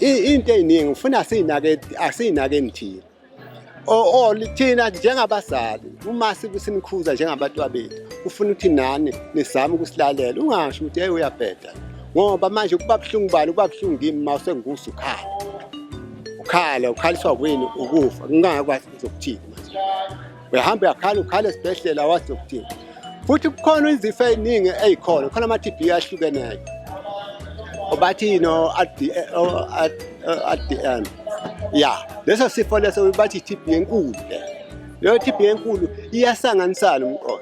Into ey'ningi ufuna siyinake, asiyinakeni thina. O thina njengabazali uma sinikhuza njengabantu bethu, ufuna ukuthi nani nizame ukusilalela, ungasho ukuthi hey uyabheda, ngoba manje kuba buhlungu bani, kuba buhlungu kimi uma usengusa ukhala, ukhala ukhaliswa kwini ukufa, ngingakwazi ukuthini manje. Uyahamba uyakhala, ukhala esibhedlela, awazi ukuthini. Futhi kukhona izifo ey'ningi ey'khona, khona ama-TB ahlukeneyo, bathi no RDM, ya leso sifo leso bathi i-TB enkulu. Le leyo TB enkulu iyasanganisana umqondo,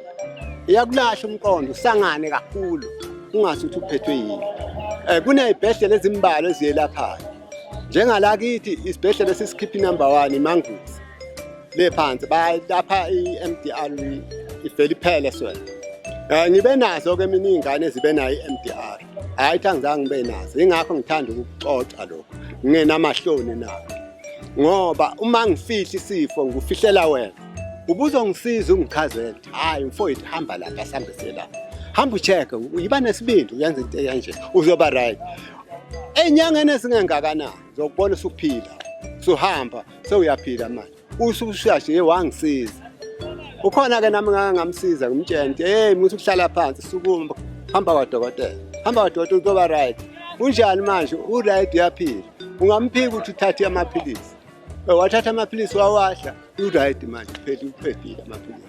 iyakulahla umqondo, usangane kakhulu, ungazi ukuthi uphethwe yini. Kuney'bhedlela ezimbalwa eziyelaphayo, njengala kithi isibhedlela esisikhipha inumber 1 iManguzi le phansi, balapha i-MDR ivele iphele swena. Ngibe nazo ke mina iy'ngane ezibe nayo i-MDR, hhayi ukuthi angizange ngibe nazo, ingakho ngithanda ukukuxoxa lokho ngingenamahloni nakho, ngoba uma ngifihla isifo ngikufihlela wena, ubuzongisiza ungichazele, hhayi mfowethu hamba lapha, sihambe siye lapha, hamba ucheck-e, yiba nesibindi uyenze into ekanje, uzoba right. Ey'nyangeni ezingengakanani uzokubona usuphila, usuhamba, sewuyaphila manje, usushashe wangisiza. Ukhona-ke nami ngake ngamsiza, ngimtshela ukuthi hey muthi ukuhlala phansi, sukuma, hamba kwadokotela, hamba kwadokotela, uzoba right. Unjani manje? U-right, uyaphila. Ungamphika ukuthi uthathe amaphilisi, wathatha amaphilisi wawadla, u-right manje, phela uqedile amaphilisi.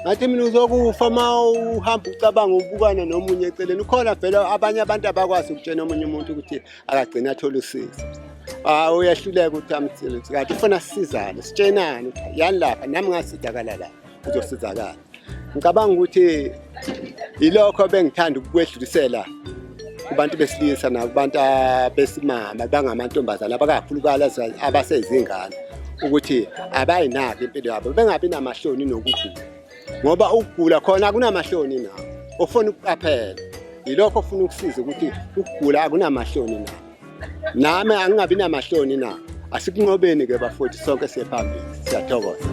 Ngathi mina uzokufa uma uhamba ucabanga ubukana nomunye eceleni. Ukhona vele abanye abantu abakwazi ukutshena omunye umuntu ukuthi akagcina athole usizo. Uyahluleka ukuthi amthile, kanti ufuna sisizane, sitshenane, yani lapha nami ngasizakala la, uzosizakala. Ngicabanga ukuthi yilokho bengithanda ukukwedlulisela kubantu besilisa nakubantu besimama abangamantombazane, abakakhulukazi abasezingane, ukuthi abayinaki impilo yabo, bengabi namahloni nokugula, ngoba ukugula khona akunamahloni nawo. Ofuna ukuqaphela yilokho ofuna ukusiza ukuthi ukugula akunamahloni nawo, nami angingabi namahloni nawo. Asikunqobeni-ke bafowethu, sonke siye phambili. Siyathokoza.